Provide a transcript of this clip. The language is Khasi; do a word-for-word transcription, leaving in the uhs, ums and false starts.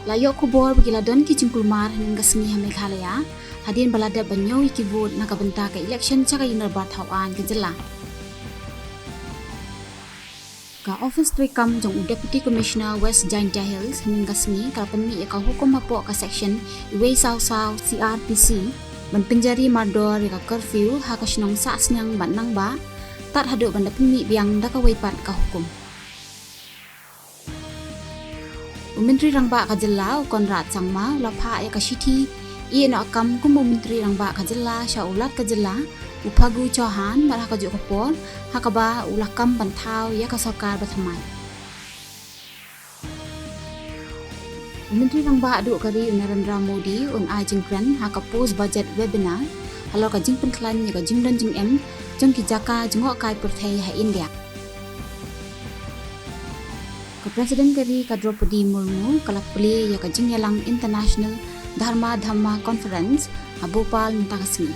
La ïoh khubor ba ki la don ki jingkulmar hynnin ka sngi ha Meghalaya hadien ba la dep ban ñiew ïa ki vote na ka bynta ka election sha ka Ïingdorbar Thaw Aiñ ka jylla. Ka office treikam jong u Deputy Commissioner West Jaintia Hills hynnin ka sngi ka la pynmih ïa ka hukum hapoh ka section wei saw saw C R P C ban pynjari mardor ïa ka curfew ha ka shnong Sahsniang bad Nangbah tad haduh ban da pynmih biang da kawei pat ka hukum. U Myntri Rangbah ka jylla u Conrad Sangma u la phah ïa ka shithi ïehnoh kam kum u Myntri Rangbah ka jylla sha u Lat ka jylla u Phagu Chauhan bad ha kajuh ka por ha kaba u la kam ban thaw ïa ka sorkar bathymmai. U Myntri Rangbah duh ka ri u Narendra Modi un ai jingkren ha ka post budget webinar halor ka jingpynkhlaiñ ïa ka jingdon jingem jong ki jaka jngohkai pyrthei ha India. Ka President ka ri ka Droupadi Murmu ka la plie ïa ka jingïalang International Dharma Dhamma Conference ha Bhopal mynta ka sngi.